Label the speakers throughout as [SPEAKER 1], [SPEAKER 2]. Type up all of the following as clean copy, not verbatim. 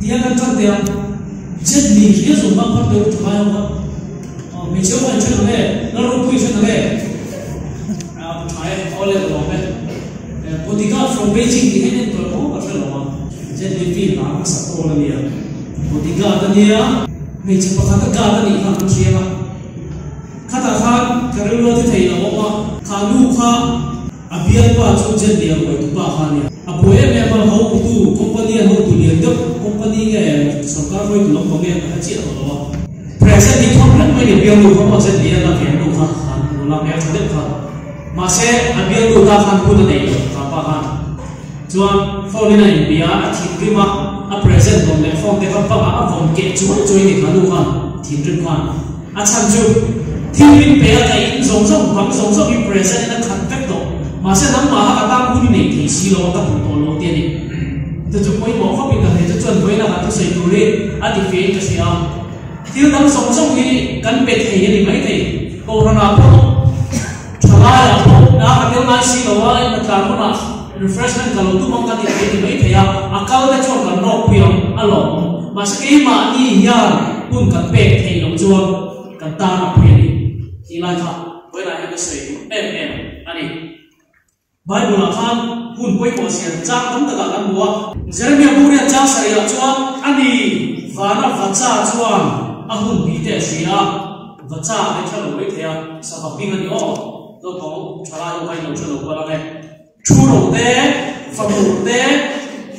[SPEAKER 1] Tiang kan ṭan teh ang. Jet Li hria zawng bang phar teh u ṭha ngai ho kha. Aw hmeichhe ho kha in ṭhen ang e, Lalropuii in ṭhen ang e. A ṭha e, aw le ka lawm e. Bodyguard from Beijing tih hian en tawh emaw ka hre lo a. Jet Li film lar hmasa pawl a nia. Bodyguard a nia, hmeichhe pakhat a guard a nih kha an hriang a. Khatah khan ka rilru a ti thei lo awm a, kha nu kha a bialpa chu Jet Li a ruai tupa kha a nia. A buai em em a, hotu company an hotu lian deuh company nge sorkar hruaitu lampang nge ka hre chiah tawh lo a. Present hi thawm reng mai ni bialnu kha maw Jet Li a la ve nu kha han nula hmel tha deuh kha. Mahse a bialnu ta khan hun a nei lo kha pa khan. Chuan phone in a inbia a, a thinrim a, a present dawn leh phone te kha bangah a vawm keh chuai chuai ni kha nu khan thinrim khan. A chhan chu thil min pe a ka in zawng zawng bang zawng zawng hi present in a khat vek tawh. Mahse nangmah kha ka tan hun i nei thei si lo a ka duh tawh lo te a ni. Chu chu pawimawh khawpin ka hre chu chuan vawiin a kan thusawi tur hi a ti fein ka hria a. Thil dang zawng zawng hi kan pe thei a ni maithei. Kohhranah pawh thalaiah pawh na ka tel ngai si lo a, eng tlar hmunah refreshment ka lo tum ang ka ti thei a ni maithei a, a kal te chuan kan rawkpui ang a lawmawm. Mahse keimahni hian hun kan pek theih loh chuan kan tan a pui a ni tih lai kha vawiinah hian ka sawi duh em em a ni. Bible-ah khan hun pawimawh zia chang tam takah kan hmu a. Jeremia bu riat chang sarihah chuan a ni vana vacha chuan a hun bi te a hria a, vacha a hre lo mai thei a, sava hming a ni aw, naupang thalai ho kha in lo hre lo kual ang e. Thu ro te, famur te,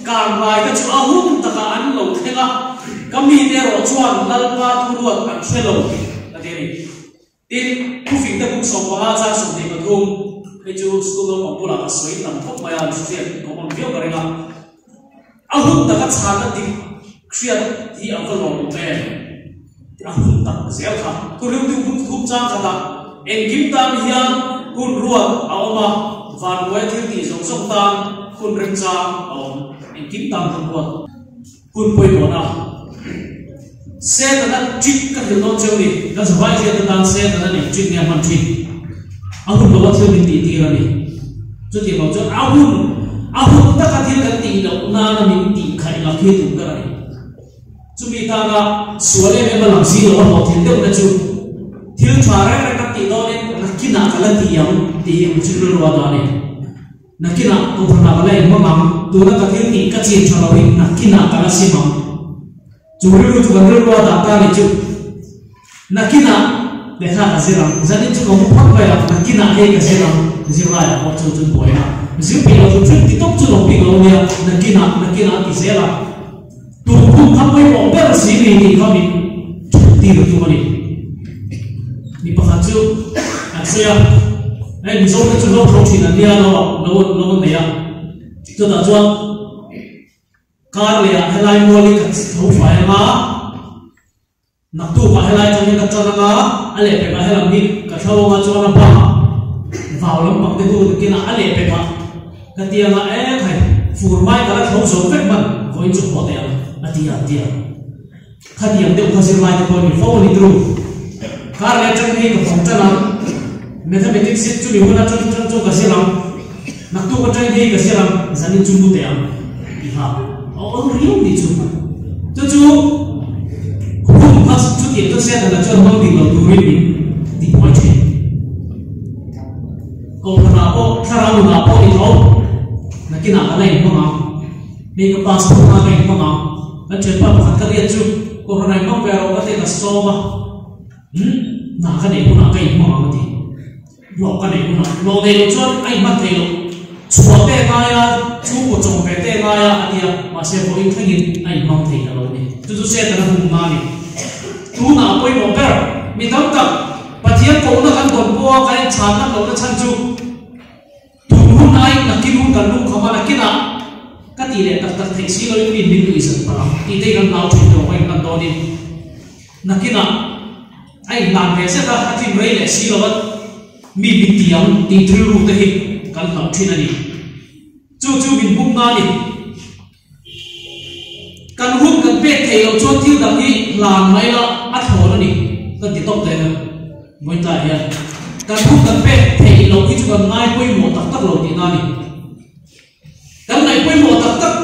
[SPEAKER 1] kanglai te chu a hun takah an lo thleng a, ka mite erawh chuan Lalpa thuruat an hre lo a ti a ni. Tin, thufing te buk 15 chang 23, hei chu school naupang bulah ka sawi tam khawp mai a, hriat kawm awm viau ka ring a. A hun taka chhana dik hriat hi a va lawmawm em? A hun tak zel kha. Thu rilru buk thum chang khatah engkim tan hian hun ruat a awm a, vanbuaia thil tih zawng zawng tan hun remchang a awm. Engkim tan hun ruat. Hun pawimawhna Setana trick ka hrilh dawn cheu ni, kan zavai hriat atan Setana nen trick nge a hman thin? A hun lova thil min tih tir a ni. Chutiang lo chuan a hun, a hun taka thil kan tih loh nana min tih khaih lak hi tum ber a ni. Chumi tana sual em em a lang si lo a hlawhtlin deuhna chu thil tha reng reng kan tih dawnin nakinah ka la ti ang tih hi ang chu rilru a dah a ni. Nakinah kohhranah ka la inhmang ang, tuna ka thil tih ka chin tha loin nakinah ka la sim ang. Chu rilru chu kan rilru a dah ta ni chu. Nakinah lehkha ka zir ang, zanin chu ka mu phawt mai ang, nakinah hei ka zir ang, zirlaiah pawh chu chu buaina zir peih lo chu thin ti tawp chu lo bik lo nia, nakinah, nakinah a ti zel a. Tun kum kha pawimawh ber si ni tih kha min thut tir tum a ni. Mi pakhat chu an sawi a, hei Mizo te chu lo tho thin an nia lo lo lo an nei a, chutah chuan kar leh ah helai mual hi ka tho fai anga, Naktukah helai atang hian ka tan anga, a lehpekah helam hi ka thlo anga chuan a pa vau lampang te hu nakinah a lehpekah ka ti anga e khai fur mai ka la thlo zo vek man vawiin chu haw teh ang a ti a ti a. Khatiang deuh kha zirlai te pawh a ni fo a ni tru. Kar leh atang hi ka hawng tan ang, Mathematics hi chumi hun atang atang chu ka zir ang, naktuk atang hi ka zir ang, zanin chu mu teh ang ti kha a awm riau ni chu. Chu chu hun kha chutiang chu Setana chuan hmang dik lo turin min ti buai thin. Kohhranah pawh thlarau nunah pawh ni tho nakinah ka la inhmang ang, hei ka passport kha ka inhmang ang, kan thianpa pakhat ka riat chu kohhranah inhmang ve rawh ka ti a ka sawm a. Umm, hna ka neih hunah ka inhmang ang a ti. Hlawh ka neih hunah, hlawh nei loh chuan a inhman thei loh. Chhuah te ngai a, chhungkaw chawm ve te ngai a a ti a, mahse vawiin thlengin a inhmang thei ta lo a ni. Chu chu Setana hum na a ni. Tunah a pawimawh ber, mi tam tak Pathian kohna kan dawn pawha kan inchhan ngam lohna chhan chu, Tun hun aiin nakin hun kan lungkham a, nakinah ka tih leh tak tak theih si loin mi min nuih zan palh ang tih te in an hlau thin tawh ka inlan dawnin nakinah a inlan ve zet a, a tlin rei leh si lo a, mi min ti ang tih rilru te hi kan hlauh thin a ni. Chu chu min bum na a ni. Kan hun kan pek theih loh chuan thil dang hi hlan mai la a thlawn a ni kan ti tawp teh a, vawitlai hian kan hun kan pek theih loh hi chu kan ngai pawimawh tak tak lo tihna a ni. Kan ngaih pawimawh tak tak,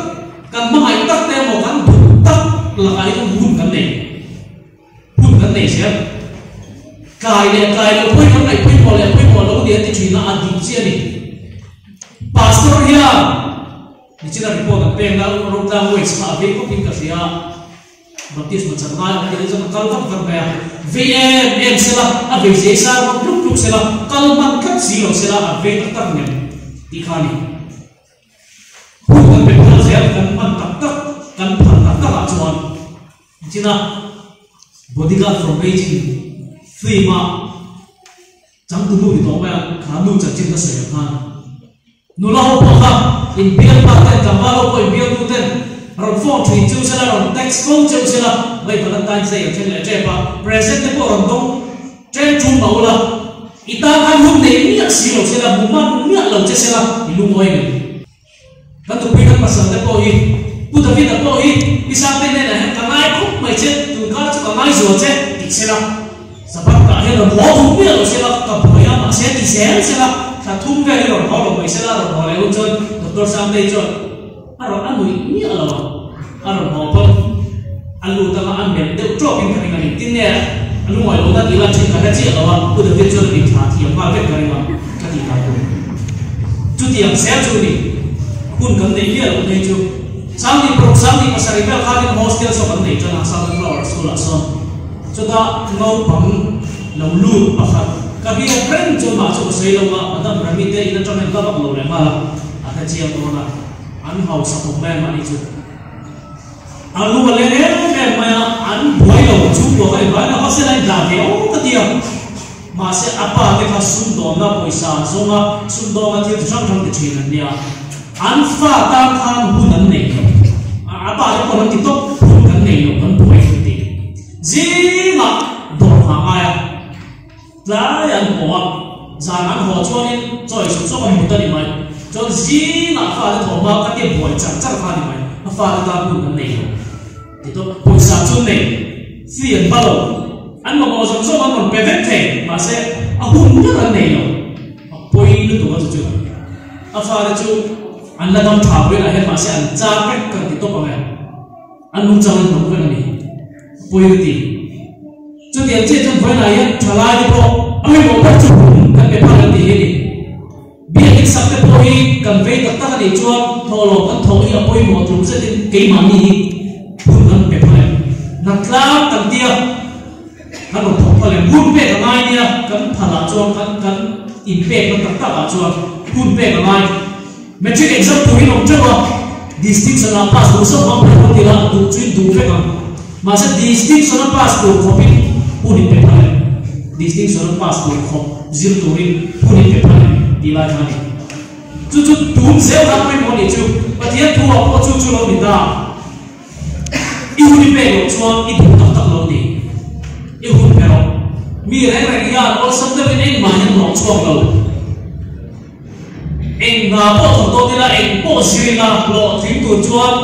[SPEAKER 1] kan hmangaih tak te emaw kan duh tak. lakah hi chuan hun kan nei. Hun kan nei zel. Tlai leh tlai lo pawhin kan ngaih pawimawh leh pawimawh lo ni an ti thin a, a dik chiah a ni. Pastor hian nichina report an pek na Rotlang Waste kha a vei khawpin ka hria a, Baptisma chan ngai awm tih chuan a kal vat vat mai a, vei em em sela, a vei zei sar rawt tluk tluk sela, kal hman tlat si lo sela a vei tak tak ngem tih kha a ni. Hun kan pe phal zel kan hman tak tak, kan phal tak tak ah chuan China Bodyguard from Beijing film a changtu nu ni tawh mai a, kha nu chanchin ka sawi ang khan nula ho pawh kha inbial pa ten tlangval ho pawh inbial tu ten rawn phone thin cheu sela, rawn text fo cheu sela, vei Valentine's Day an thleng leh tep a, present te pawh rawn dawng Ṭen ṭum mah ula, i tan khan hun nei miah si lo sela, hmu hman miah lo che sela, i lungawi ngei. Kan nupui kan pasal te pawh hi, Pu David-a pawh hi, i sangte hnenah hian ka ngai khawp mai che, tunkar chu ka ngai zual che, tih sela, Sabbath ah hian rawn haw duh miah lo sela, ka buai a, mahse ti zel sela, thla thum vel hi rawn haw lo mai sela, a rawn haw leh hun chuan Doctor Sangtei chuan a rawn a nuih miah lo ang. A rawn haw pawn a lut anga a melh deuh ṭawkin ka ring a ni. Tinge a lungawi lohna tih lan ṭhin ka hre chiah lo a, Pu David chuan a min thlah thiam nghal vek ka ring a, ka tih dan tur. Chutiang zel chu ni, hun kan neih miah loh phei chu. Sangni paruk, Sangni pasarih vel khanin hostel saw kan nei ṭan a, Southern Flower School-ah sawn. Chutah naupang lo lut pakhat ka hriat reng chuan mah chu ka sawi lo a, Madam Rami te in aṭang hian ka vak lo leh nghal a, a hre chiang dawn a. An hausa khawp mai a mahni chu. A lu a leng em em mai a, an buai lo chhungkua kha invai na hostel a indah ve aw ka ti a. Mahse a pa te kha sumdawnna pawisa zawnga sumdawnga thil chi hrang hrang ti thin an nia. An fa tan khan hun an nei lo. A pa te pawh an ti tawp, hun kan nei lo kan buai an ti. Zingah dawr nghah ngai a. Tlai an haw a, zan an haw chuanin chaw ei sawk sawk a mut a ni mai. Chuan zingah fate thawh hma ka tia buai char char kha a ni mai. A fate tan hun an nei lo. Titawp pawisa chu an nei, fee an ba lo, an mamawh zawng zawng an rawn pe vek thei, mahse a hun ber an nei lo. A pawi lutuk a chu chu. A fate chu an la dam tha pawhin a hian mahse an char vek kan ti tawp ang e. An nungchang an hnawk vek a ni. A pawi ka ti. Chutiang chiah chuan vawiinah hian thalai te pawh a pawimawh ber chu hun kan pe phal an tih hi a ni. Biakin sak te pawh hi kan vei tak tak a nih chuan thawhlawm kan thawh hi a pawimawh tluk zetin keimahni hi hun kan pe phal em? Natlang kan tia kan rawn thawk phal em? Hun pek a ngai nia kan phalah chuan kan kan inpekna tak takah chuan hun pek a ngai. Matric exam turin awm teuh a, distinction ah pass duh zawk ang pawh ti la, duh chu in duh vek ang. Mahse distinction a pass tur khawpin hun in pe phal em? Distinction a pass tur khawp zir turin hun in pe phal em? Tih lai kha a ni. Chu chu tun zel kha pawimawh a nih chu. Pathian thu ah pawh chu chu lo ni ta. I hun i pek loh chuan i duh tak tak lo ni. I hun pe rawh. Mi reng reng hian awlsam deuhin engmah hian hlawh chhuak lo. Eng hna pawh thawk dawn ila, eng pawh zir ila, hlawhtling tur chuan,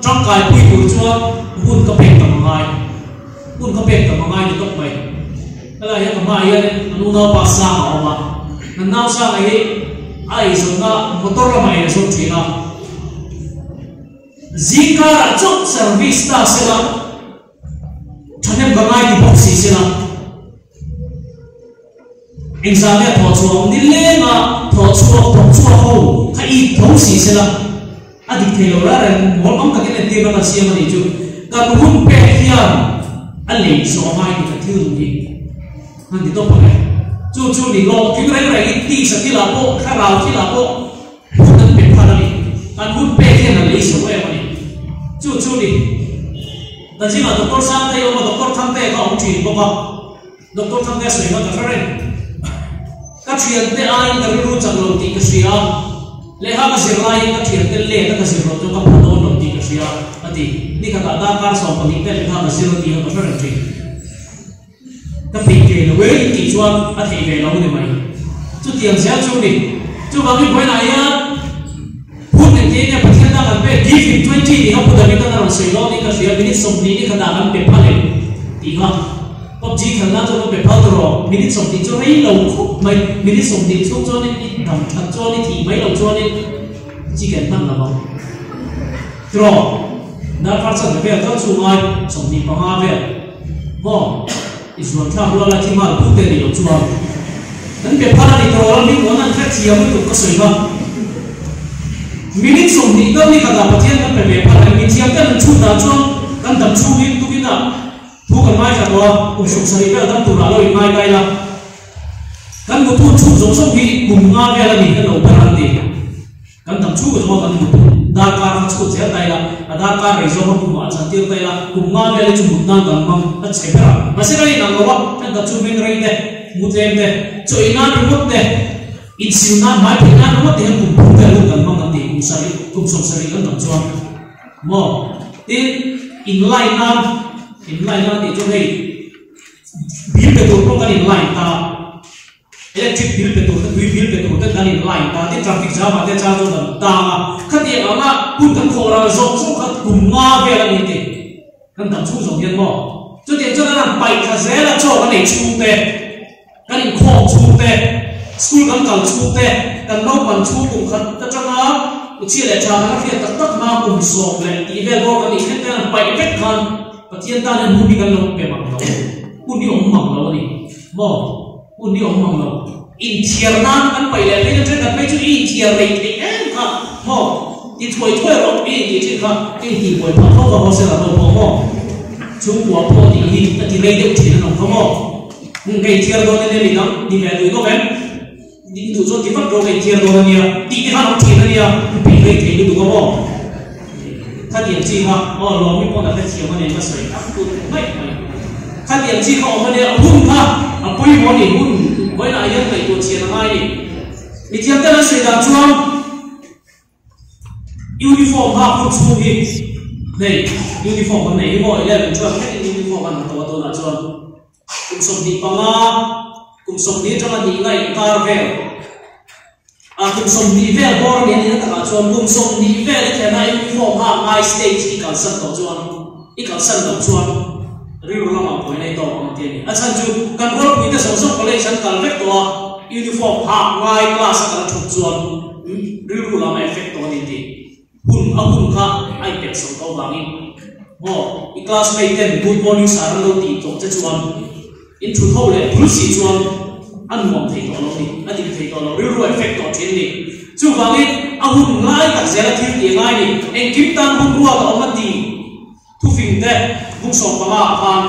[SPEAKER 1] tangkai pui tur chuan hun ka pek tam a ngai. Hun ka pek tam a ngai ni tawp mai. Helai hian ka hmaah hian an unaupa Sang a awm a. An nau Sanga hi a eizawnna motor lamah ei a zawng thin a. Zingkarah chauh service ta sela, thahnem ka ngai ti bawk si sela. Engzah nge thawh chhuah ni lenga thawh chhuak thawk chhuak ho kha i tho si sela a dik thei lo la reng mawl ang takin entirna kan siam a nih chu kan hun pek hian a lei zawh a ngai ni kan thil duh hi han ti tawp ang e chu chu ni lawk thil reng reng in tisa thilah pawh thlarau thilah pawh hun an pe phal a ni kan hun pek hian a lei zawh em a ni chu chu ni kan zingah Doctor Sangtei awm a Doctor Thangtea kha a awm thin bawk a. Doctor Thangtea sawi kha ka hre reng. Ka thiante aiin ka rilru chak lo tih ka hria. Lehkha ka zir laiin ka thiante let a ka zir loh chu ka pha dawn lo tih ka hria, a ti. Nikhatah darkar 12 te lehkha ka zir a tih kha ka hre reng thin. Ka theih ve lo e tih chuan a theih ve lo ni mai. Chutiang zel chu ni. Chuvangin vawiinah hian hun engtin nge Pathian tan kan pek? Give him 20 tih kha Pu David-a'n a rawn sawi dawn in ka hria. Minute 20 nikhatah kan pe phal em tih kha. PUBG khalh nan chuan ka pe phal ta rawh, minute 20 chu rei lo khawp mai, minute 20 chhung chuanin i dam that chuan i thih mai loh chuanin chicken hman lo ang tiraw? Darkar chanve vel tal chu ngai 25 vel maw i zuan thlak rual a thi nghal put te nih loh chuan kan pe phal a ni tawh ram hi muan an hre thiam lutuk ka sawi kha. Minute 20 tal ni khatah Pathian kan pe ve phal em? Mithiam ten an chhut dan chuan kan dam chhungin tukin ah thu kan ngaithla tawh a, kum 70 vel dam turah lo inngai kai la. Kan muthu chhut zawng zawng hi kum nga vel a ni ka lo ber an ti. Kan dam chhung zawng a kan muthu darkar kha chhut zel ta ila, a darkar rei zawng a kumah a chan tir ta ila, kum nga vel hi chu mut nan kan hmang a chhe ber a. Mahse kan inang lo a, kan dam chu meng rei te, mu tlem te, chaw ei nan ringawt te, insil nan, hmai pheih nan ringawt te hian kum phum vel hun kan hmang an ti, kum sarih, kum 70 kan dam chuan maw? Tin, inline nan, inline nan tih chu hei, Bill pe tur pawh kan in line ta, electric bill pe tur te, tui bill pe tur te kan in line ta, tin traffic jam ah te chang chu kan tang a, khatiang anga hun kan khawh ral zawng zawng kha kum nga vel a ni tih kan dam chhung zawng hian maw? Chutiang chuan an han paih thla zel a, chaw kan ei chhung te, kan inkhawm chhung te, school kan kal chhung te, kan naupan chhung kum khat atanga chhia leh tha kan hriat tak tak hma kum sawm leh tih vel bawk a nih thleng te an han paih vek khan Pathian tan hian hun hi kan lo pe mang lo, hun hi awm mang lo a ni maw? Hun hi awm mang lo. Inthiar nan kan paih leh phei na thenkhat phei chu i inthiar rei theih em kha maw? Ti thuai thuai rawh i intih thin kha ka intih buai phah fo ka hostel ah pawh pawh maw? Chhungkua pawh tih hi ka ti rei deuh thin an awm kha maw? Ka inthiar dawn ania midang ni ve duh dawk em? Ning duh chuan ti vat rawh ka inthiar dawn ania tih te khan awm thin ania peih rei thei lutuk a maw? Khatiang chi kha aw Lawmi pawn a hrethiam ania ka sawi tak tut mai mai. Khatiang chi kha awm ania hun kha a pawimawh ani hun vawiinah hian ngaihtuah chhian a ngai ni. Mithiam ten an sawi dan chuan Uniform hak hun chhung hi nei uniform kan nei hi maw 11 12 thlengin uniform an ha tawh a tunah chuan kum 25 kum 20 atanga hnih nga inkar vel a kum 20 vel bawr a nih a nihna takah chuan kum 20 vel i thlen a uniform hak ngai stage i kalsan tawh chuan i kalsan loh chuan rilru lamah buaina i tawk ang tih a ni. A chhan chu kan rualpuite zawng zawng college an kal vek tawh a, uniform hak ngai class a kal thut chuan rilru lam a effect tawh a ni tih hun a hun kha a inpek chho tawh avangin maw i classmate ten good morning sir an lo tih tawh che chuan in thut ho leh bul si chuan a nuam thei tawh lo a ni, a dik thei tawh lo, rilru a effect tawh thin a ni. Chuvangin a hun ngai tak zela thil tih a ngai a ni. Engkim tan hun ruat a awm a ti. Thufing te bung 15 ah khan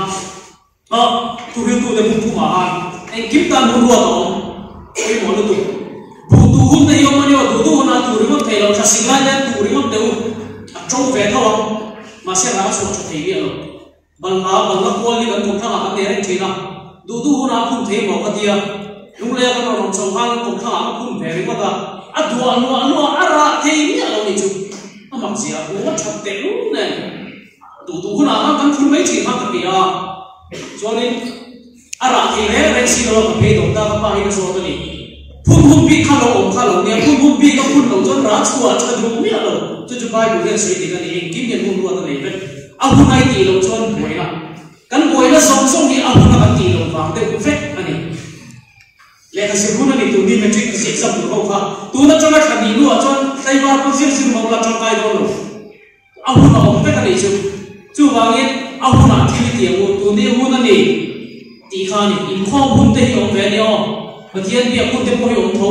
[SPEAKER 1] ah thuhriltu te bung thum ah khan engkim tan hun ruat a awm pawimawh lutuk. Buh tuh hun te hi awm a ni aw, duh duh hunah tuh ringawt thei lo, thlasik lai te tuh ringawt teh u, a to ve tho ang, mahse ral chhuah tha thei miah lo. Balhla, balhla kual hi kan kawmthlangah kan nei reng thin a, duh duh hunah a phun thei maw ka tia, lunglei a kan rawn awm chho khan kan kawmthlangah ka phun ve ringawt a, a duah nuah nuah a rah thei miah lo nih chu. A mak zia a kung a that teh lul nen duh duh hunah khan kan phun mai thin kha ka ti a, chuanin a rah thei reng reng si lo a ka phei dawm ta ka pa hi ka zawt a ni. Phun hun bik kha lo awm kha lo nia, phun hun bik a phun loh chuan rah chhuah tha duh miah lo, chu chu Bible hian sawi dik a ni, engkim hian hun ruat a nei vek, a hun ai tih loh chuan buaina, kan buaina zawng zawng hi a hun a kan tih loh vang deuh vek a ni. Lehkha zir hun a ni tur ni matric exam tur ho kha tun atanga thla hnih hnuah chuan tlaivar pawh zir zir mawk la tangkai dawn lo. A hun a awm vek a nih chu. Chuvangin a hunah thil i ti ang u, tun hi hun a ni tih kha a ni. Inkhawm hun te hi awm ve a ni aw. Pathian biak hun te pawh hi awm tho.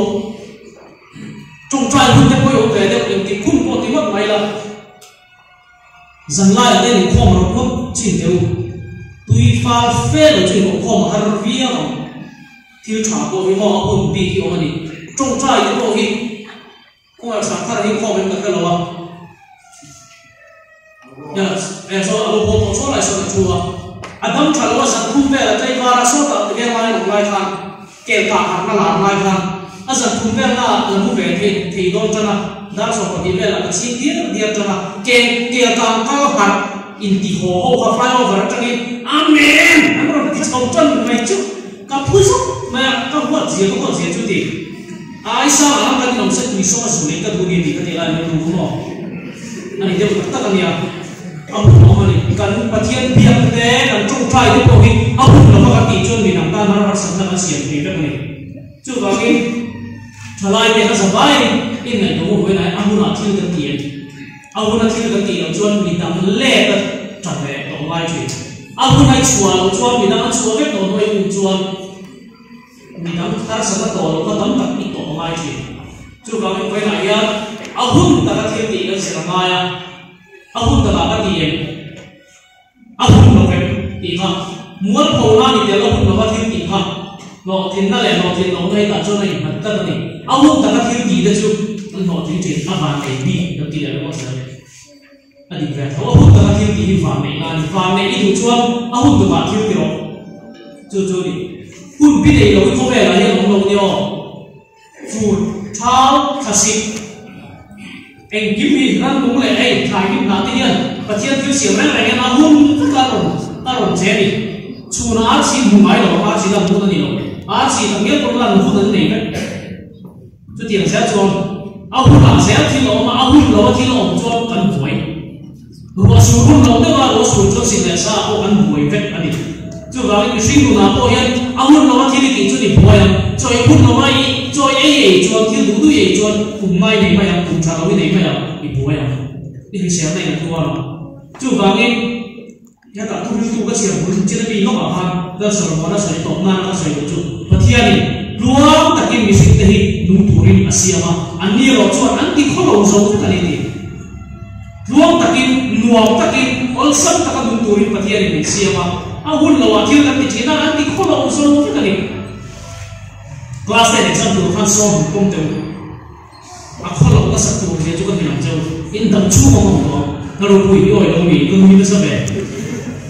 [SPEAKER 1] Tawngtai hun te pawh hi awm ve deuh, engtik hun pawh ti ngawt mai la. Zanlaiah te inkhawm rawt ngawt chin teh u. Tui fal fe lo chu inawhkhawm a har viau ang. Thil tha pawh hi maw a hun bik hi awm a ni. Tawngtai te pawh hi kawngah hrang thar hi inkhawm em ka hre lo a. Yes, eh so a lo haw tawh saw lai sawn a thu a. A dam tha lo a zan thum vel a tlaivar a sawtah te veng lai an awm lai khan kel kah harhna lar lai khan a zan thum vel na la mu ve thei thei dawn tan a, dar 12 velah ka chhing diar diar tan a, ke kel kang kal harh inti haw ho kha flyover atangin Amen! an rawn ti chho tan mai chu ka phu zawk mai a, ka huat zia ka huat zia chu ti ai sang ang kan inawm se tui sawm a zu leh ka duh ni tih ka ti lai mai ru maw a ni deuh tak tak a nia a hun awm a ni kan Pathian biak te kan tawngtai te pawh hi a hun lova kan tih chuan midang tan har harsatna kan siam thei vek a ni chuvangin thalai te ka zavai in ngaihtuah hawi lai a hunah thil kan ti em. A huna thil kan tih loh chuan mi dang let a tha leh tawh ngai thin. A huna i chhuah loh chuan mi dang a chhuah vek tawh hnuai um chuan mi dang harsatna tawh loh kha tam tak i tawh ngai thin. Chuvangin vawiinah hian a hun taka thil tih kan zir a ngai a, a hun takah ka ti em? A hun lo vek tih kha mualpho na ni tel a hun lova thil tih kha hlawhtlinna leh hlawhtlin lohna hi tah chuan a innghat tlat a ni. A hun taka thil tih te chu an hlawhtling thin, a van nei bik kan ti leh ringawt zel. A dik ve tho, a hun taka thil tih hi van neihna a ni. Van neih i duh chuan a hun tukah thil ti rawh. Chu chu a ni. Hun bi nei lo hi khawvelah hian awm lo nia aw. Fur, thau, thlasik, engkim hi rannung leh hei thlai hnim hnah te hian Pathian thil siam reng reng hian a hun vek a rawn a rawn che a ni. Chhunah arsi hmu ngai lo ang, arsi lan hun a ni lo. Arsi tak ngial pawn lan hun an nei vek. Chutiang zel chuan a hunah zel thil a awm a, a hun lo a thil a awm chuan kan buai. Ruah sur hun lo deuh a, ruah sur chuan sin leh sa ah pawh kan buai vek a ni. Chuvangin mihring nunah pawh hian a hun lova thil i tih chu ni buai ang. Chawi hun lova i chawi ei ei chuan, thil duh duh i ei chuan kum ngai nei mai ang, kum tha lo i nei mai ang, i buai ang. I hrisel na in a tuar ang. Chuvangin hetah thu riltu ka chhiar bul chin ami lawkah khan Lal Solomona sawi tawp nana ka sawi duh chu Pathianin tluang takin mihringte hi nung turin a siam a, anni erawh chuan an ti khaw lo zo vek a ni tih. Tluang takin, nuam takin, awlsam taka nung turin Pathianin min siam a, a hun loah thil kan ti thin a, an ti khaw lo zo vek a ni. Class ten exam tur khan sawm hun pawm teh u. A khaw loh nasa tur zia chu ka hrilh ang che u. In dam chhung awm ang tawh. Ka ropui hi awi lo mi, ka nui nasa ve.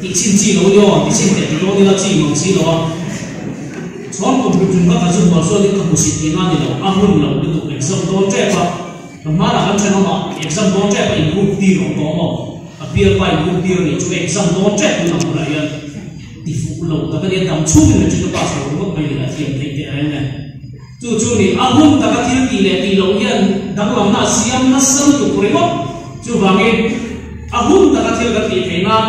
[SPEAKER 1] Tih chhin chi lo ni aw, ti chhin teh ti dawn ila chi mang si lo a. Chhawn kum hlum hlum ka ka zu hual sawn in ka hmusit tihna a ni lo, a hun lo lutuk exam dawn tep a. Ka hmanah kan thenawmah exam dawn tep a inbuk tir awm tawh maw? A bialpa inbuk tir a nih chu exam dawn tep tun ang hunah hian ti fuh lo tak a nia, dam chhungin matric a pass lo ringawt mai leh a thiam theih teh reng e. Chu chu ni, a hun taka thil tih leh tih loh hian danglamna a siam nasa lutuk ringawt. Chuvangin a hun taka thil kan tih theih nan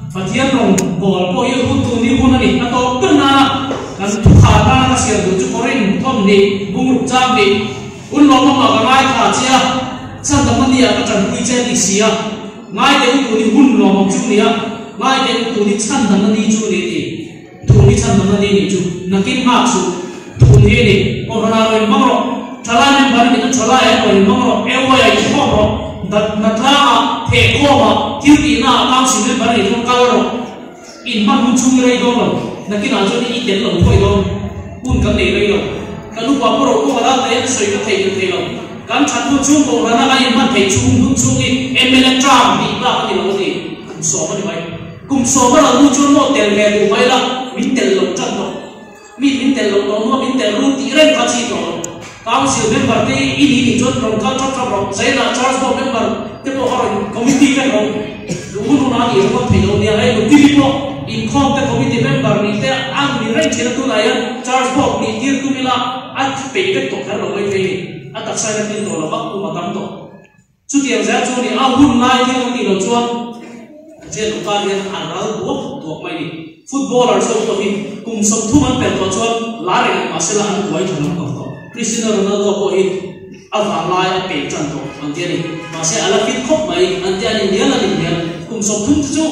[SPEAKER 1] Pathian rawn bawl pawh hi hun tu ni hun a ni. A tawp ber nana kan thukhar nana ka siam duh chu Korin thawmhnih bungruk chang nih Un lawm amah ka ngaithla che a, chhan dam a nia ka tanpui che a ti si a, ngai teh u tuni hun lawm ang chu nia, ngai teh u tuni chhan dam a ni chu ni ti, tuni chhan dam a ni nih chu, nakin nghak suh, tun hi ni, Kohhran ah rawn inhmang rawh, thalai member a nih chuan thalai ah rawn inhmang rawh, AY ah inkhawm rawh, natna tlang ah, thehkhawm ah, thil tihna ah council member a nih chuan kal rawh, inhman hun chhung i rei dawn lo, nakin ah chuan i tel lo thuai dawn, hun kan nei rei lo. Kan upa pawh ro pawh a dal thei a, sawi ka thei duh thei lo. Kan that hun chhung kohhran a kan inhman theih chhung hun chhung hi mla term tih bak a ni lo a ti. Kum sawm a ni mai. Kum sawm a lo hnu chuan maw tel ve duh mai la, min tel lo tan tawh. Mi min tel loh tawh hnuah min tel ru tih reng kha chi tawh lo. Council member te i nih nih chuan rawn kal thap thap rawh. Zainah church board member te pawh kha rawn committee vek rawh. Duh hun hunah a nih ringawt thei lo nia. Hei Lutili pawh inkhawm te committee member nih te a ni reng thin a tunah hian church board nih tir tum ila a peih vek tawh kher lo mai thei ni. A taksa in a tlin tawh lo va kum a tam tawh. Chutiang zel chu ni a hun lai thil kan tih loh chuan jail awm kar hian a ral duak duak mai ni. Footballer zawk pawh hi kum 30 an pelh tawh chuan la reng ang mahsela an buai tha lam tawh tawh. Cristiano Ronaldo pawh hi a vanglai a pel tan tawh an ti a ni. Mahse a la fit khawp mai an ti a ni hnial a ni hnial. Kum 30 te chu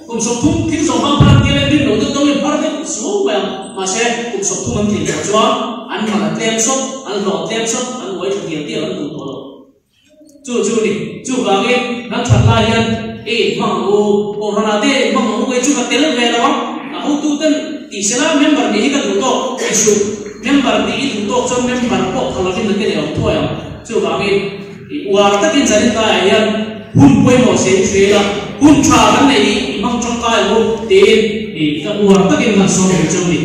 [SPEAKER 1] kum 30 thil zawng hmang phar an ti a rin loh deuh deuhin phar deuh suau mai ang. Mahse kum 30 an tlin tawh chuan an mal a tlem sawt, an hlawh a tlem sawt, an uai tha dial dial an duh tawh lo. Chu chu ni. Chuvangin kan that lai hian i inhmang ang u, Kohhranah te inhmang ang u, kei chu ka tel ve lo ang, a hotu ten tih se la member nih hi ka duh tawk ti suh, member nih i duh tawk chuan member pawh pha lovin na te leh awm thuai ang. Chuvangin i uar takin zanin laiah hian hun pawimawh se i hria ila, hun tha kan neih hi i hmang tangkai ang u tiin i ka uar takin kan sawm ve cheu ni.